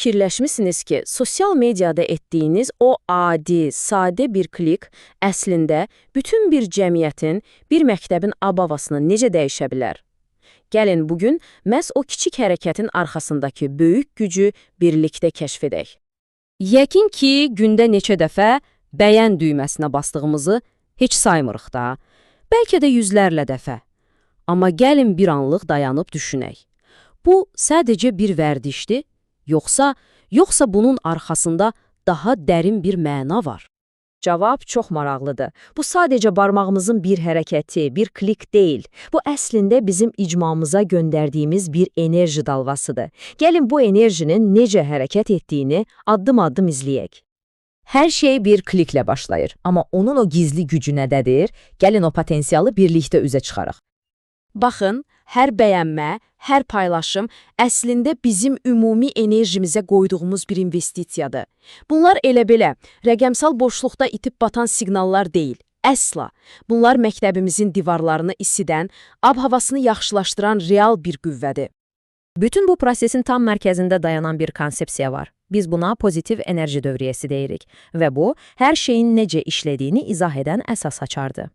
Fikirləşmisiniz ki, sosial mediada etdiyiniz o adi, sadə bir klik əslində bütün bir cəmiyyətin, bir məktəbin ab-havasını necə dəyişə bilər? Gəlin bugün məhz o kiçik hərəkətin arxasındakı böyük gücü birlikdə kəşf edək. Yəqin ki, gündə neçə dəfə bəyən düyməsinə bastığımızı heç saymırıq da. Bəlkə də yüzlərlə dəfə. Amma gəlin bir anlıq dayanıb düşünək. Bu sadəcə bir vərdişdir, yoxsa bunun arxasında daha dərin bir məna var? Cavab çox maraqlıdır. Bu sadəcə barmağımızın bir hərəkəti, bir klik deyil. Bu əslində bizim icmamıza göndərdiyimiz bir enerji dalğasıdır. Gəlin bu enerjinin necə hərəkət etdiyini addım-addım izləyək. Hər şey bir kliklə başlayır, amma onun o gizli gücü nədədir? Gəlin o potensialı birlikdə üzə çıxaraq. Baxın, hər bəyənmə, hər paylaşım əslində bizim ümumi enerjimizə qoyduğumuz bir investisiyadır. Bunlar elə belə, rəqəmsal boşluqda itib batan siqnallar deyil. Əsla. Bunlar məktəbimizin divarlarını isidən, ab-havasını yaxşılaşdıran real bir qüvvədir. Bütün bu prosesin tam mərkəzində dayanan bir konsepsiya var. Biz buna pozitiv enerji dövriyyəsi deyirik və bu, hər şeyin necə işlədiyini izah edən əsas açardır.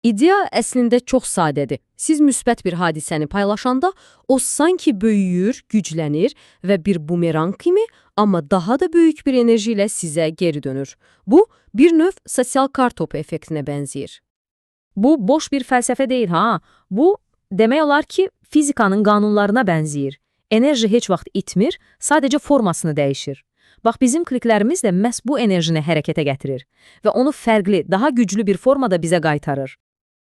İdeya əslində çox sadədir. Siz müsbət bir hadisəni paylaşanda o sanki böyüyür, güclənir və bir bumerang kimi, amma daha da böyük bir enerji ilə sizə geri dönür. Bu, bir növ sosial kartopu effektinə bənzəyir. Bu, boş bir fəlsəfə deyil ha. Bu, demək olar ki, fizikanın qanunlarına bənzəyir. Enerji heç vaxt itmir, sadəcə formasını dəyişir. Bax, bizim kliklərimiz də məhz bu enerjini hərəkətə gətirir və onu fərqli, daha güclü bir formada bizə qaytarır.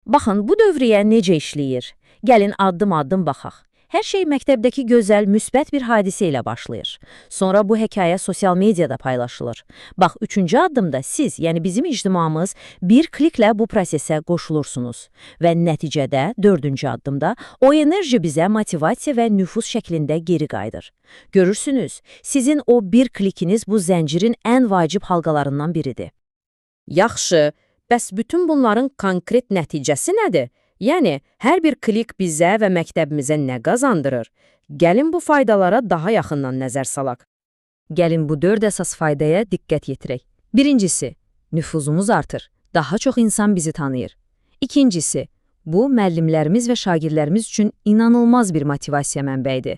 Baxın, bu dövriyyə necə işləyir? Gəlin addım-addım baxaq. Hər şey məktəbdəki gözəl, müsbət bir hadisə ilə başlayır. Sonra bu hekayə sosial mediada paylaşılır. Bax, üçüncü addımda siz, yəni bizim ictimamız bir kliklə bu prosesə qoşulursunuz. Və nəticədə, dördüncü addımda, o enerji bizə motivasiya və nüfuz şəklində geri qayıdır. Görürsünüz, sizin o bir klikiniz bu zəncirin ən vacib halqalarından biridir. Yaxşı, bəs bütün bunların konkret nəticəsi nədir? Yəni, hər bir klik bizə və məktəbimizə nə qazandırır? Gəlin bu faydalara daha yaxından nəzər salaq. Gəlin bu dörd əsas faydaya diqqət yetirək. Birincisi, nüfuzumuz artır. Daha çox insan bizi tanıyır. İkincisi, bu müəllimlərimiz və şagirdlərimiz üçün inanılmaz bir motivasiya mənbəyidir.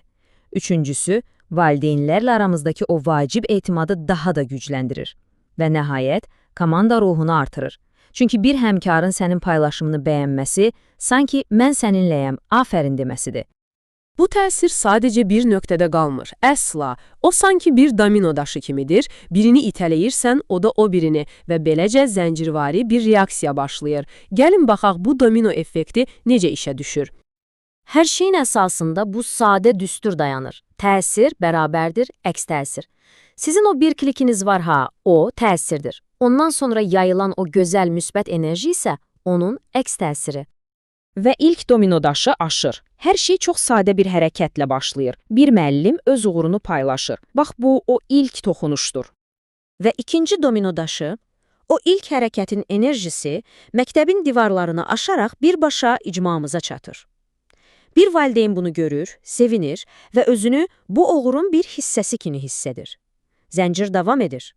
Üçüncüsü, valideynlərlə aramızdakı o vacib etimadı daha da gücləndirir. Və nəhayət, komanda ruhunu artırır. Çünki bir həmkarın sənin paylaşımını bəyənməsi, sanki mən səninləyəm, afərin deməsidir. Bu təsir sadəcə bir nöqtədə qalmır. Əsla. O sanki bir domino daşı kimidir. Birini itələyirsən, o da o birini və beləcə zəncirvari bir reaksiya başlayır. Gəlin baxaq bu domino effekti necə işə düşür. Hər şeyin əsasında bu sadə düstur dayanır. Təsir bərabərdir əks təsir. Sizin o bir klikiniz var ha, o təsirdir. Ondan sonra yayılan o gözəl müsbət enerji isə onun əks təsiri. Və ilk domino daşı aşır. Hər şey çox sadə bir hərəkətlə başlayır. Bir müəllim öz uğurunu paylaşır. Bax bu, o ilk toxunuşdur. Və ikinci domino daşı, o ilk hərəkətin enerjisi məktəbin divarlarını aşaraq birbaşa icmamıza çatır. Bir valideyn bunu görür, sevinir və özünü bu uğurun bir hissəsi kimi hiss edir. Zəncir davam edir.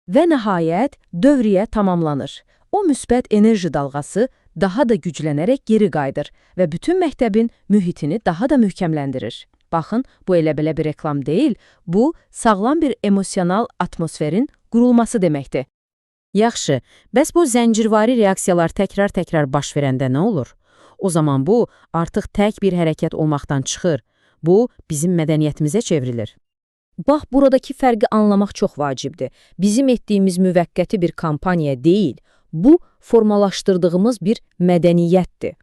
Və nəhayət, dövriyyə tamamlanır. O müsbət enerji dalğası daha da güclənərək geri qayıdır və bütün məktəbin mühitini daha da möhkəmləndirir. Baxın, bu elə belə bir reklam deyil, bu sağlam bir emosional atmosferin qurulması deməkdir. Yaxşı, bəs bu zəncirvari reaksiyalar təkrar-təkrar baş verəndə nə olur? O zaman bu artıq tək bir hərəkət olmaqdan çıxır. Bu, bizim mədəniyyətimizə çevrilir. Bax, buradakı fərqi anlamaq çox vacibdir. Bizim etdiyimiz müvəqqəti bir kampaniya deyil, bu, formalaşdırdığımız bir mədəniyyətdir.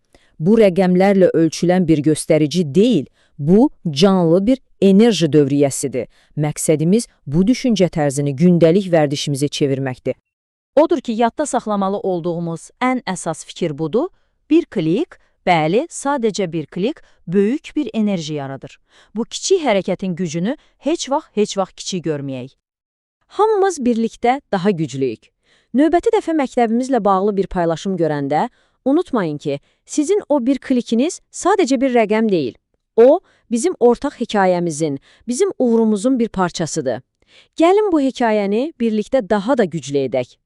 Bu, rəqəmlərlə ölçülən bir göstərici deyil, bu, canlı bir enerji dövriyyəsidir. Məqsədimiz bu düşüncə tərzini gündəlik vərdişimizə çevirməkdir. Odur ki, yadda saxlamalı olduğumuz ən əsas fikir budur. Bir klik, bəli, sadəcə bir klik böyük bir enerji yaradır. Bu kiçik hərəkətin gücünü heç vaxt, heç vaxt kiçik görməyək. Hamımız birlikdə daha güclüyük. Növbəti dəfə məktəbimizlə bağlı bir paylaşım görəndə, unutmayın ki, sizin o bir klikiniz sadəcə bir rəqəm deyil. O, bizim ortaq hekayəmizin, bizim uğurumuzun bir parçasıdır. Gəlin bu hekayəni birlikdə daha da güclü edək.